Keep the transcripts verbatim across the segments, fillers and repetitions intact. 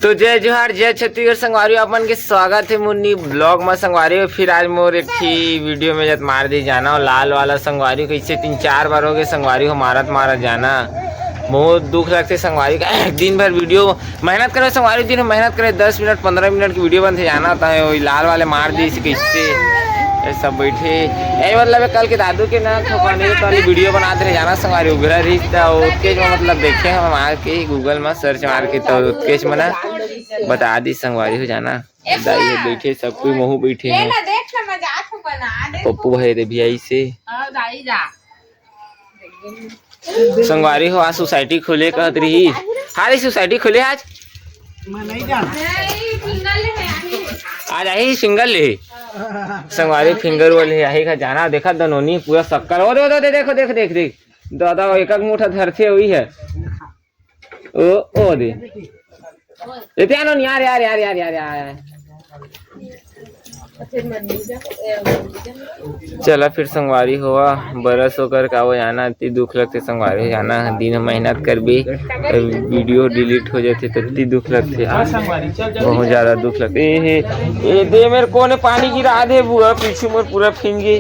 तो जय जोहार, जय छत्तीसगढ़ संगवारी हो, अपन के स्वागत हे मुन्नी vlog में संगवारी हो। फिर आज मोर एक ठी video में जत मार दी जाना हो लाल वाला संगवारी हो। कइसे तीन चार बार हो गए संगवारी हो मारत मारत जाना, बहुत दुख लगथे संगवारी हो। दिन भर video मेहनत करे संगवारी हो, दिन भर मेहनत करे, दस मिनट पन्द्रह मिनट के video बनथे जाना, त वही लाल वाले मार दी इसे कइसे ये सब बैठे। ए मतलब कल के दादू के ना ठोकाने तो वाली video बनात रहे जाना संगवारी हो, उघरा रही त ओतकेच में मतलब देखे हम आके Google में search मार के तो ओतकेच में ना बता दी संगवारी हो जाना। दाई हे बैठे, सब कोई महू बैठे हे। पप्पू भाई रे भी आई से। संगवारी हो आज society खुले कहत रही। हाँ रे, society खुले आज। आज आही single ले। संगवारी finger वाले आही का जाना, देखा दनोनी पूरा शक्कर। ओ दे, दे, दे, देखो, देख, देख, देख। दादा एक एक मुठा धरथे हुई है। ओ, ओ दे। ए, ते आनो, यार, यार, यार, यार, यार, यार। चला फिर संगवारी हो, बरस होकर का वो जाना, अति दुख लगथे संगवारी हो जाना, दिन मेहनत करबे, video delete हो जाथे, तो अति दुख लगथे, बहुत ज्यादा दुख लगथे। ए, हे, ए, दे मेरे कोने पानी गिरा दे बुआ, पीछू मोर पूरा फिंगे।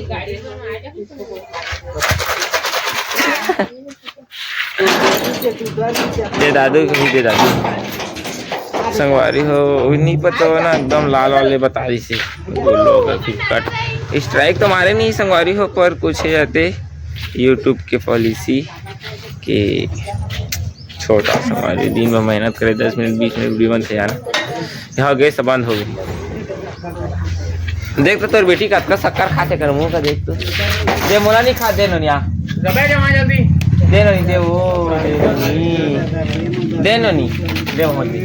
दे दादू, कभी दे दादू। संगवारी हो, नहीं पता हो ना, एकदम लाल वाले बता रही से। बोलो अगर Flipkart strike तो मारे नहीं संगवारी हो, पर कुछ हो जाते YouTube के policy के छोटा संगवारी, दिन में मेहनत करे, दस मिनट, बीस मिनट video बनथे जाना। यहाँ गैस बंद हो गई। देख तो तोर बेटी कतका शक्कर खाथे कर मुंह का देख तो। दे मोला नहीं खा, दे नोनिया। जबे जमा जल्दी। दे नोनी, दे वो, दे नोनी। दे नोनी। दे मोला दे।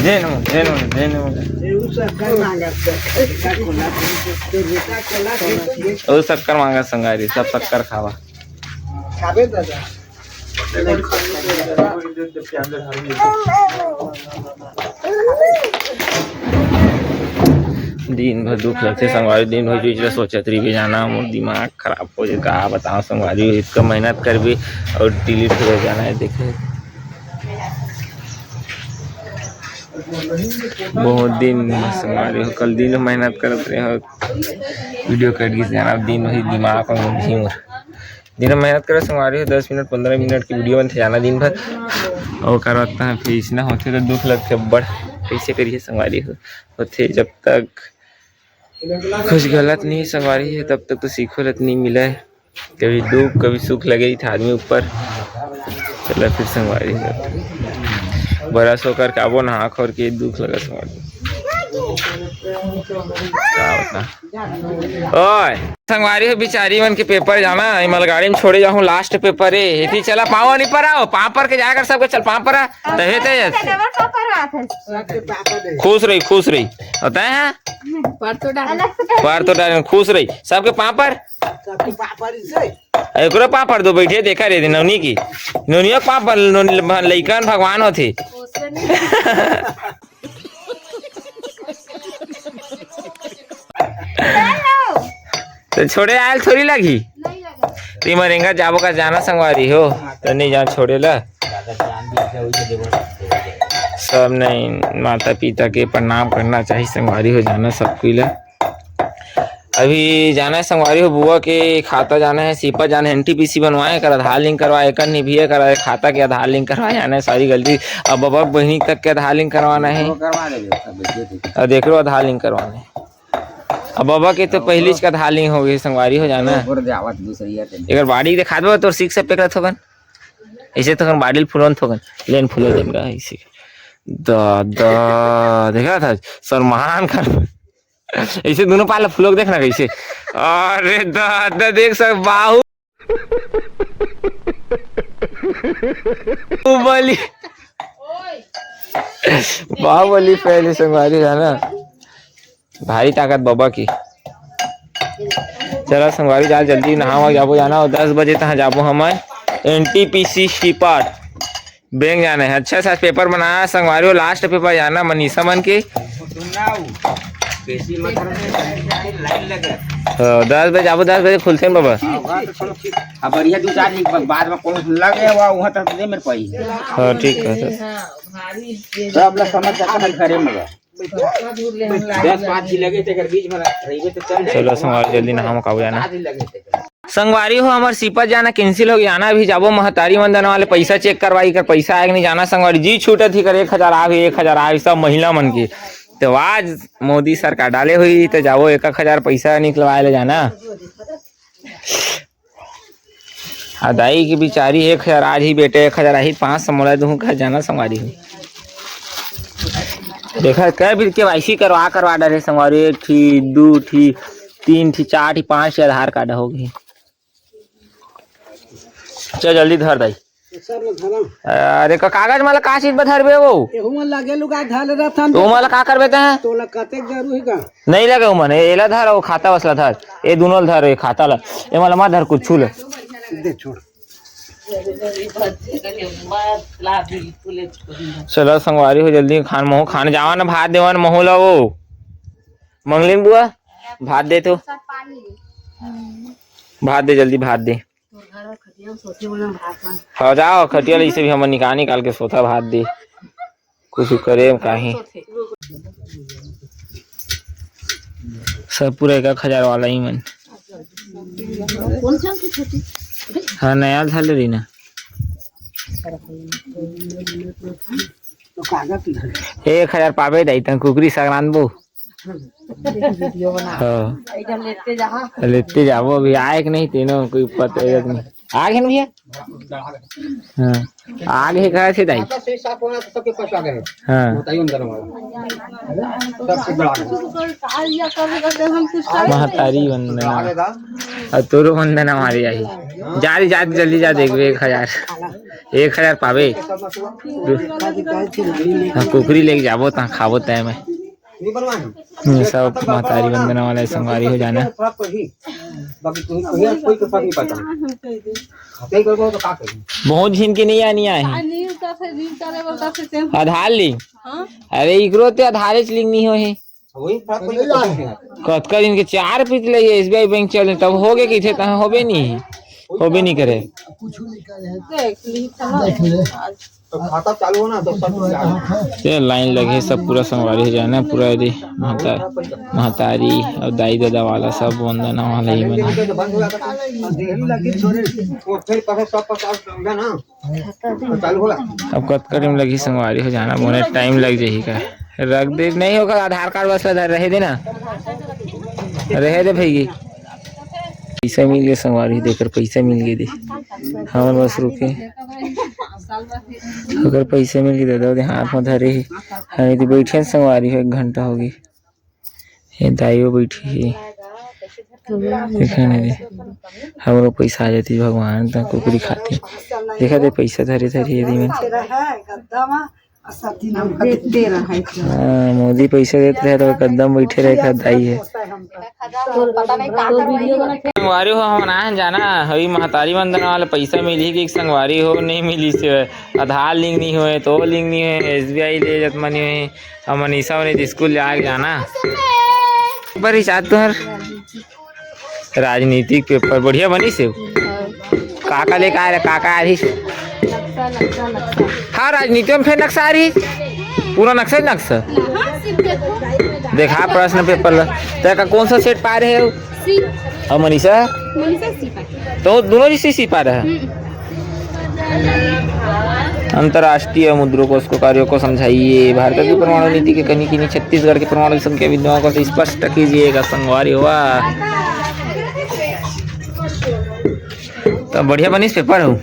They know, they know, they know. ये वो शक्कर मांगा, शक्कर कोला, कोला, कोला। वो शक्कर मांगा संगवारी, सब शक्कर खावा। खाबे दादा। दिन भर दुख लगथे संगवारी, दिन भर चीज ला सोचत रहिबे जाना, मोर दिमाग खराब हो जाए, का बताओ संगवारी, इतना मेहनत करबे और delete हो जाना है, देखे बहुत दिन संगवारी हो, कल दिन मेहनत करत रहे हो, video कट गई जाना, दिन भर दिमाग में घूम दिन में मेहनत करे संगवारी हो, दस मिनट, पन्द्रह मिनट के video बनथे जाना दिन भर। और करवाता है, फिर इसना होथे तो दुख लगथे अब्बड़। कैसे करिए संगवारी हो, होथे जब तक कुछ गलत नहीं संगवारी है, तब तक तो सीखो लत नहीं मिला है। कभी दुख, कभी सुख लगे ही था आदमी ऊपर। चला फिर संगवारी हो, बड़ा सोकर के आबो नहा खोर के दुख लगा संगवारी। का बता? ओए, संगवारी हो, बिचारी मन के paper जाना, ए मालगाड़ी में छोड़े जाहूं, last paper ए। एती चला, पाँव नहीं पर आओ, पाँव पर के जाकर सबके चल, पाँव पर आ। तहे ते देवर का पर आथे। खुश रही, खुश रही। और तय है? पर तो डाल। पर तो डाल, खुश रही। सबके पाँव पर। सबके पाँव पर इसे। एकरो पाँव पर दो, बैठे देखा रे, नोनी की। नोनियो के पाँव पर, नोनी, लइकन भगवान होथे। तो छोड़े आयल थोड़ी लगी। ती मरेंगा जाबो का जाना संगवारी हो, तो नहीं जान छोड़े ला। सब नहीं, माता पिता के प्रणाम करना चाहिए संगवारी हो जाना सब कोई ला। अभी जाना है संगवारी हो, बुआ के खाता जाना है, सीपा जाना है, एनटीपीसी बनवाए कर आधार लिंक करवाए, एकर निभिया करा खाता के आधार लिंक करवाए जाना है, सारी गलती। अब बबक बहिनी तक के आधार लिंक करवाना है। वो करवा देबे, सब बेचे थे। और देख लो आधार लिंक करवाना है। अब बबक के तो पहली का आधार लिंक हो गई संगवारी हो जाना। वो जावत दूसरी है तेरे। एक बाड़ी दिखा दो तोर सिक्स पैक रहा थोकन। ऐसे थोकन बाड़ी फुलन थोकन। लेन फुलो देन का ऐसे। दा, दा, देखा था? सलमान खान। ऐसे दोनों पाला फुलोक देखना कैसे। अरे दादा देख सक बाहु बाहुबली। बाहुबली पहले संगवारी है ना। भारी ताकत बाबा की। चला संगवारी जाल जल्दी नहावा जाबो जाना और दस बजे तहाँ जाबो हमन एनटीपीसी सीपत। बैंक जाना है। अच्छा सा पेपर बनाया संगवारी हो, लास्ट पेपर जाना मनीषा मन के। बेसी मत रहे, लाइन लगे। हाँ, दस बजे आबो, दस बजे खुलथे न बाबा। हाँ, वहाँ तो चलो ठीक। अब बढ़िया दो चार दिन बाद में कौन लगे हुआ, वहाँ तो दे मेरे पाई। हाँ, ठीक है। सब लोग समझ सकते हैं, घरे में बा। दस पाँच ही लगे थे, अगर बीच में रहिबे तो चल जाए। चलो, संगवारी, जल्दी नहा, मकाऊ जाना। पाँच ही लगे थे। संगवारी हो, हमर सीपत जाना cancel हो गया ना। अभी जाबो महतारी वंदना वाले पैसा check करवाई, कर पैसा आए कि नहीं जाना। संगवारी जी, छूटत ही कर एक हजार आवे, एक हजार आवे, सब महिला मन के। तो आज मोदी सरकार डाले हुई, तो जाबो एक एक हजार पैसा निकलवाए ले जाना। आ दाई के बिचारी एक हजार आज ही बेटे, एक हजार आही, पाँच सौ मोला दूँ, कह जाना संगवारी हो। देखा, कै बिल KYC करवा, करवा डरे संगवारी, एक ठी, दू ठी, तीन ठी, चार ठी, पाँच ठी आधार कार्ड हो गई। चल जल्दी धर दाई। सर, लो धरम। अरे, का कागज मला का चीज बधरबे वो? एहू मन लगे लुगा धर ले रहथन। तो मला का करबे तैं? तोला कतेक जरूरी का? नहीं लगे उमन, ए-, एला धर, वो खाता वसला धर। ए दोनों ल धर, ए खाता ला। ए मला मत धर, कुछ छू ले। दे, छोड़। चलो संगवारी हो, जल्दी खान, महू खान जावा ना, भात देवा ना, महू ला वो। मंगलिन बुआ, भात दे तो। भात दे, जल्दी भात दे। हाँ, जाओ, खटिया ले, इसे भी हमन निकाल, निकाल के सोता भात दे। कुछ करे काहे। सब पूरा एक एक हजार वाला ही मन। हाँ, नया धर ले रही ना। एक हजार पाबे दाई, तन कुकरी संक्रांत बो। हाँ। लेते जाबो, अभी आए कि नहीं, तेनो कोई पता है कि नहीं। आगे ना भैया? हाँ। आगे कहाँ से दाई? हाँ। महतारी वंदना। और तोरो वंदना हमारे आई। जा रे, जा, जल्दी जा, देखबे एक हजार। एक हजार पाबे। हाँ, कुकरी लेके जाबो, तहाँ खाबो तय में। ये सब महतारी वंदना वाला संगवारी हो जाना। बहुत झिन के नहीं आनी आहे। आधार लिंक। अरे, इकरो ते आधारेच लिंक नहीं होहे। कतका दिन के चार पीत ले SBI बैंक चले, तब हो गए कि थे, तहाँ होबे नहीं, होबे नहीं करे। ये लाइन लगे, सब पूरा संगवारी हो जाना, पूरा यदि महता-, महतारी और दाई ददा वाला सब वंदना वाला ही मन। अब कतका टाइम लगही संगवारी हो जाना, मोने टाइम लग जाही का? रख दे, नहीं होगा, आधार कार्ड बस ला धर रहे दे ना, रहे दे भैया। पैसा मिल गया संगवारी, देकर पैसा मिल गया दे। हमन बस रुके। अगर पैसा मिल गया दे दो, हाथ में धरे ही। हम यदि बैठे संगवारी हो, एक घंटा होगी। ये दाई वो बैठी है। देखा नहीं दे। हमरो पैसा आ जाती भगवान, त कुकरी खाती। देखा दे पैसा धरे धरे ये दिन। हाँ, मोदी पैसा देत रहे तो कदम बैठे रहे, का दाई है। संगवारी हो, हमन आए हन जाना, हई महतारी वंदना वाला पैसा मिलही कि संगवारी हो, नहीं मिली से, आधार लिंक नहीं होए, तो लिंक नहीं होए, SBI ले जत मनी होए, अब मनीषा उन्हें स्कूल जाके जाना। पर ही चाहत तुहर राजनीतिक पेपर बढ़िया बनिस हे। हाँ। का का लेके आए रहे, का का आ रही? नक्शा, नक्शा, नक्शा। हाँ, राजनीति में फिर नक्शा आ रही, पूरा नक्शा ही नक्शा। हाँ, सिर्फ देखो। देखा प्रश्न पेपर ला। तेरे का कौन सा सेट पा रहे हो? सी। और मनीषा? मनीषा सी पा। तो दोनों जी सी, सी पा रहे हैं। हम्म। अंतर्राष्ट्रीय मुद्रा कोष को कार्यों को समझाइए। भारत की परमाणु नीति के कहीं किन्हीं छत्तीसगढ़ के परमाणु संख्या विद्वाओं को स्पष्ट कीजिएगा, संगवारी हुआ। तो बढ़िया बनिस पेपर हो,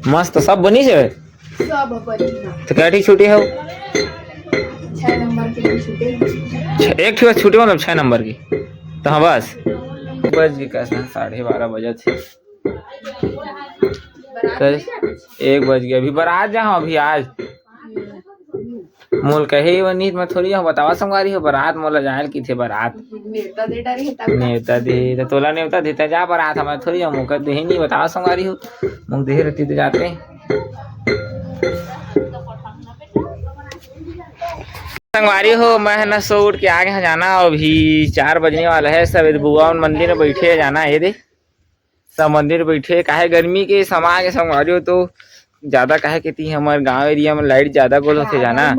मस्त सब बनिस हे। सब बनिस। तो क्या ठीक छुट्टी हो? छह नंबर के लिए छुट्टी। छ-, एक ठीक छुट्टी, मतलब छह नंबर की। तो हाँ, बस बज गए, कैसे साढ़े बारह बजे थे। तो एक बज गया, अभी बारात जा, हाँ, अभी आज। मोल कहे ही वनी, मैं थोड़ी हूँ बतावा संगवारी हो, बारात मोला जायल की थे बारात। नेवता दे डारे हे तब। नेवता दे, तो तोला नेवता देता जा बारात, हमें थोड़ी हम ओकर देहे नहीं बतावा संगवारी हो। मुँह देहे रहती तो जाते। संगवारी हो, मैं ह ना सो उठ के आ गे हंव जाना, अभी चार बजने वाला है। सब ए दे बुआ मन मंदिर में बैठे हे जाना, ये दे सब मंदिर में बैठे हे। काहे गर्मी के समा के संगवारी हो, तो ज्यादा काहे के ती हमर गांव एरिया में लाइट ज्यादा गोल होथे जाना,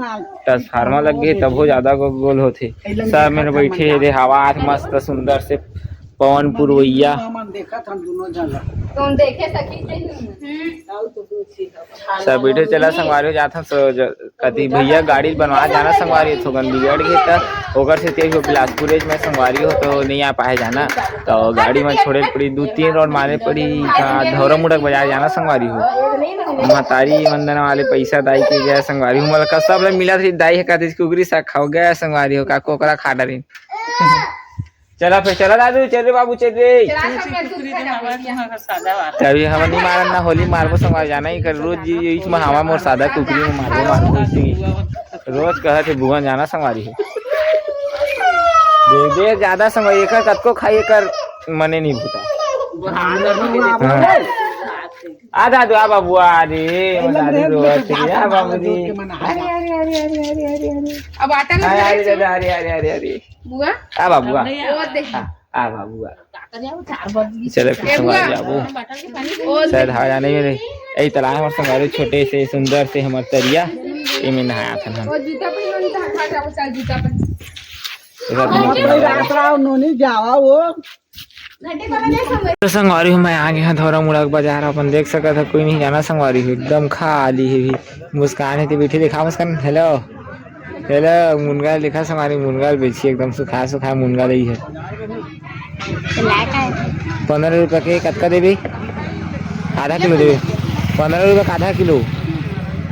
ट्रांसफार्मर लग गे तभो ज्यादा गो-, गोल होथे। सब मन बैठे हे दे, हवा आत मस्त सुंदर से पवन पुरवैया। तुम देखे सखी से ही। सब बैठे चला संगवारी हो जात हन। सो ज-, कती भैया गाड़ी बनवा जाना संगवारी हो, थोकन बिगड़ गे त ओकर सेती अभी बिलासपुर में संगवारी हो तो नहीं आ पाए जाना। तो गाड़ी में छोड़े पड़ी, दू तीन राउंड मारे पड़ी, कहाँ धौरा मुड़क बाजार जाना संगवारी हो। महतारी वंदना वाले पैसा दाई के गया संगवारी हो, मोला सब ले मिला थी दाई हे का कुकरी सा खाओ गया संगवारी हो, का कोकरा खा डरिन। चला फिर, चला दादू, चल रे बाबू, चल रे। चला सब मिलजुल के खाओ। तभी हम नहीं मारन ना, होली मारबो संगवारी जाना ही कर, रोज ये, ये इसमें हवा मोर सादा कुकरी में मारबो, मारबो इसी। रोज कहत हे बुआ जाना संगवारी हे। दे दे ज्यादा संगवारी, एकर कतको खाई, एकर मने नहीं भूता। हाँ। आ दादू, आ बाबू, आ रे, दादी रोवत हे, आ बाबू रे। अरे, अरे, अरे, अरे। अब आटा अरे, अरे, अरे, अरे, अरे, अरे। बुआ? आ बाबू, आ। वो देख। आ, आ बाबू, आ। चलो, फिर ए संगवारी बुआ। जाबो। वो शायद देख। आ जाने में रे। ए, तलाब हमर संगवारी छोटे से, सुंदर से हमर तरिया, एमे नहाया था हम। वो जूता पहन के खा जाओ, चल जूता पहन। तो संगवारी हो, मैं आ गे हंव धौरा मुड़ा के बाजार, अपन देख सकत ह, कोई नहीं जाना संगवारी हो, एकदम खाली हे भी। मुस्कान हे ते बैठे, देखा मुस्कान, हेलो। हेलो, मुनगा लिखा संगवारी, मुनगा बेची एकदम सुखा सुखा मुनगा रही है। तो लाया का है? पंद्रह रुपया के कतका देबे? आधा किलो देबे। पंद्रह रुपया का आधा किलो।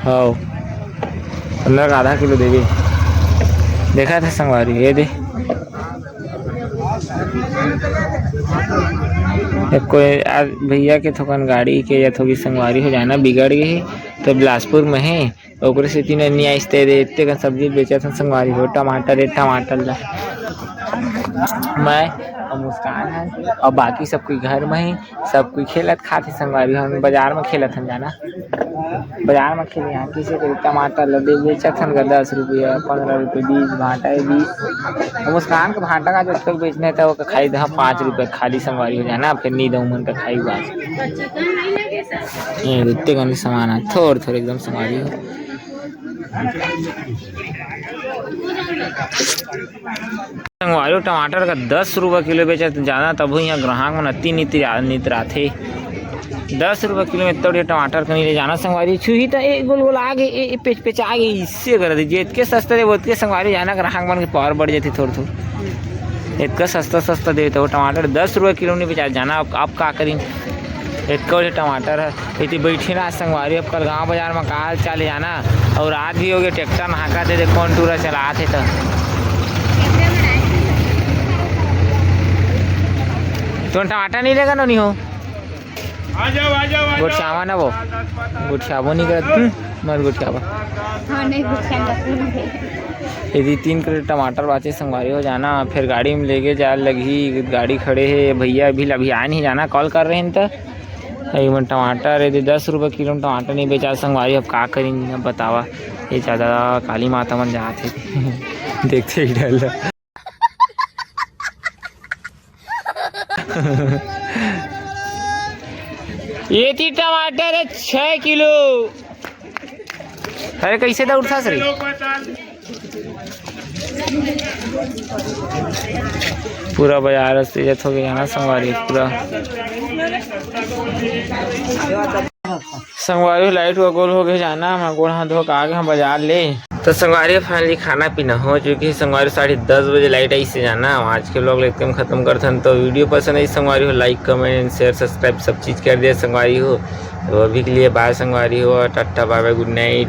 हाँ, पंद्रह का आधा किलो देबे। देखा था संगवारी, ये दे। कोई आज भैया के थोकन गाड़ी के या थोकी संगवारी हो जाना बिगड़ गे हे, तो बिलासपुर में हे। ओकरे सेती न नइ आइस ते रे, एते कन सब्जी बेचत हन संगवारी हो, टमाटर रे, टमाटर ला। मैं अउ मुस्कान हन अउ बाकी सब कोई घर में ही, सब कोई खेलत खात हे संगवारी हो। हम बाजार में खेलत हन जाना, बाजार में खेले यहाँ किसे के टमाटर ला दे बेचत हन गा दस रुपया, पंद्रह रुपया बीस, भांटा है बीस। अउ मुस्कान के भांटा का जब तक बेचना है तो ओके खाई दे पाँच रुपया खाली संगवारी हो जाना, फिर नहीं दऊँ मन का खाई बात। ये एते कन सामान है, थोर थोर एकदम संगवारी हो। संगवारी हो, टमाटर का दस रुपया किलो बेचत जाना, तभो यहाँ ग्राहक मन अति नित, नित राथे। दस रुपया किलो में इतना बढ़िया टमाटर कहीं ले जाना संगवारी, छुही तो ए गोल गोल आ गए, ए, ए पेच पेच आ गए, इससे कर दीजिए। इतके सस्ते दे, वो इतके संगवारी जाना, ग्राहक मन के पावर बढ़ जाती थोड़ा थोड़ा। इतना सस्ता सस्ता देते हो टमाटर, दस रुपया किलो नहीं बेचा जाना। अब आप का करें, इतका बढ़िया टमाटर है। इति बैठी ना संगवारी, अब कल गांव बाजार में काल चले जाना। अउ रात भी हो गए, ट्रैक्टर नहाका दे दे, कौन टूरा चलात हे तो। तो टमाटर नहीं लेगा, नोनी हो? आ जाओ, आ जाओ, आ जाओ। गोठियावा ना वो। गोठियाबो नहीं करत, हम्म, मत गोठियावा। हाँ, नहीं गोठियावा। यदि तीन किलो टमाटर बाचे संगवारी हो जाना, फिर गाड़ी में लेके जाए लगही, गाड़ी खड़े हे, भैया अभी, अभी आए नहीं जाना, कॉल कर रहे हैं तो। अई मन टमाटर, यदि दस रुपया किलो में टमाटर नहीं बेचा संगवारी, अब का करी, अब बतावा। ये ज्यादा काली माता मन जात हे। देखते ही डर लग। ये थी टमाटर है छह किलो। अरे कैसे दौड़ता सर? पूरा बाजार तेजत हो गया ना संगवारी पूरा। संगवारी लाइट हुआ गोल हो गया जाना, मैं गोड़ हाथ धो के आ गया बाजार ले। तो संगवारी finally खाना पीना हो चुकी है। संगवारी साढ़े दस बजे लाइट आई से जाना। आज के vlog एकदम खत्म करथन। तो video पसंद आई संगवारी हो, like, comment and share, subscribe सब चीज कर दिया संगवारी हो। तो अभी के लिए bye संगवारी हो, Tata bye bye, good night।